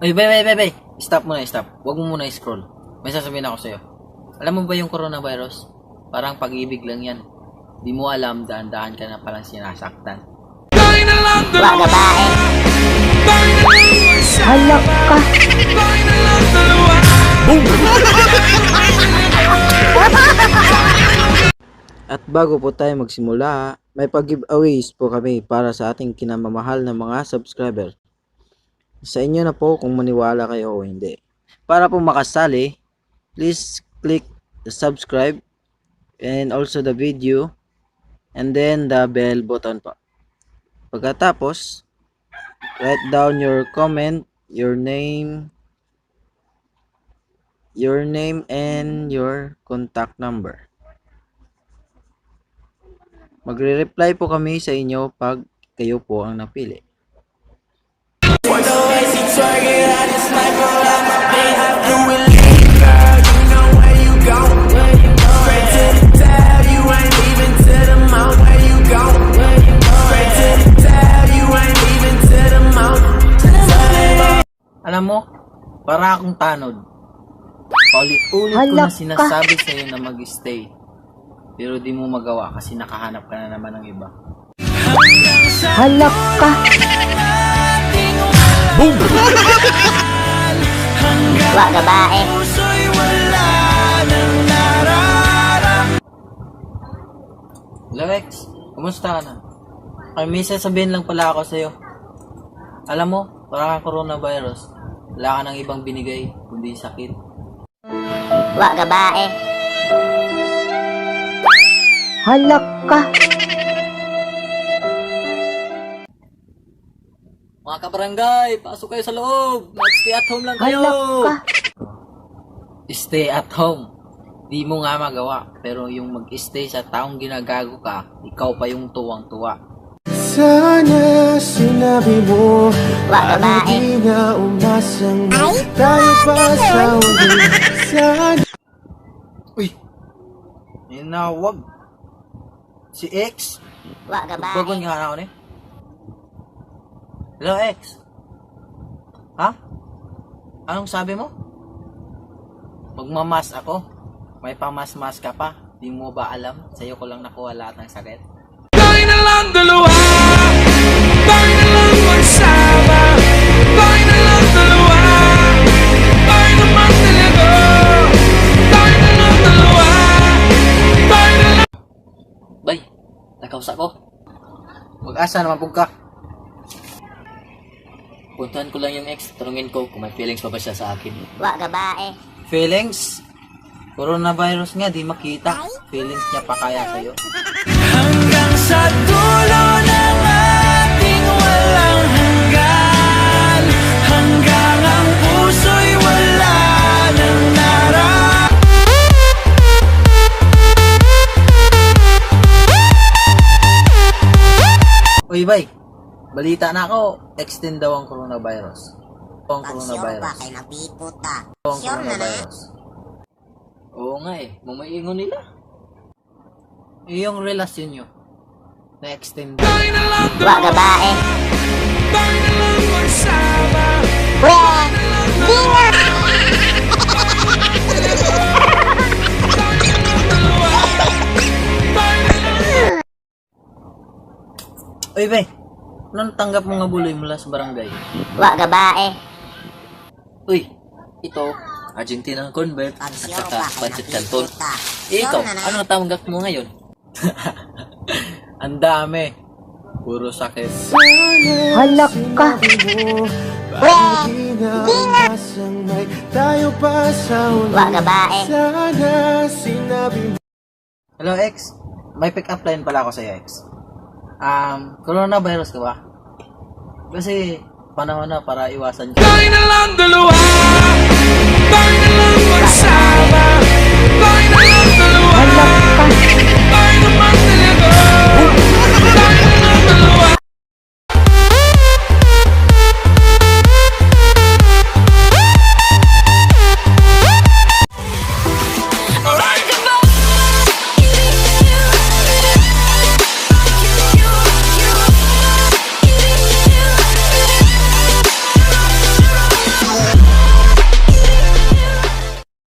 Ay, bay. Stop muna, stop. Huwag mo muna i-scroll. May sasabihin ako sa'yo. Alam mo ba yung coronavirus? Parang pag-ibig lang yan. Di mo alam, daan-daan ka na palang sinasaktan. Wag babae. Halak ka. At bago po tayo magsimula, may pag-giveaways po kami para sa ating kinamamahal na mga subscriber. Sa inyo na po kung maniwala kayo o hindi. Para po makasali, please click the subscribe and also the video and then the bell button po. Pagkatapos, write down your comment, your name and your contact number. Magre-reply po kami sa inyo pag kayo po ang napili. Alam mo, para akong tanod. Paulit-ulit ko na sinasabi sa'yo na mag-stay. Pero di mo magawa kasi nakahanap ka na naman ng iba. Halak ka. Boom! Wag babae. Hello, X. Kumusta ka na? Ay, may sasabihin lang pala ako sa'yo. Alam mo, para kang coronavirus. Wala ka nang ibang binigay, kundi sakit. Wag babae. Halak ka. Mga kabarangay, pasok kayo sa loob. Mag-stay at home lang kayo. Halak ka. Stay at home. Di mo nga magawa. Pero yung mag-stay sa taong ginagago ka, ikaw pa yung tuwang-tuwa. Sana sinabi mo Wag babae. di na umasang tayo pa sa uli. Sana Uy! Inawag. Si X? Wag babae. Bagon nga na ako ni. Hello, X? Ha? Anong sabi mo? Magmamas ako? May pamas-mas ka pa? Di mo ba alam? Sa'yo ko lang nakuha lahat ng sakit. tayo na lang dalawa. Tayo na lang magsama. Tayo na lang dalawa. Tayo naman talaga. Tayo na lang dalawa. Tayo na lang. Bay, nakausa ko. Mag-asa naman po ka. Puntahan ko lang yung ex, tanungin ko kung may feelings pa ba siya sa akin. Wag babae. Feelings? Coronavirus nga, di makita. Feelings niya pa kaya sa'yo. Hanggang sa dulo ng ating walang hanggan. Hanggang ang puso'y wala nang narap. Uy, bay, balita na ako, extend daw ang coronavirus. Ang coronavirus. napiputa. Ang coronavirus. Oo nga eh, mamaingon nila. Yung relasyon nyo, na-extend. Wag babae. Tayo na lang magsama. Weh. Di na. Uy, bay, anong tanggap mo nga buloy mula sa barangay? Wag babae. Uy, ito, Argentina convert at saka pancit canton. Ikaw, anong tanggap mo ngayon? Ang dami. Puro sakit. Halak ka. Weh. Di na tayo pa sa uli. Wag babae. Sana sinabi mo. Hello, X. May pick-up line pala ako sa'yo, X. Coronavirus ka ba? Kasi panahon na para iwasan ka. Tayo na lang dalawa. Tayo na lang magsama. Tayo na lang dalawa. Halak ka. Tayo naman talaga.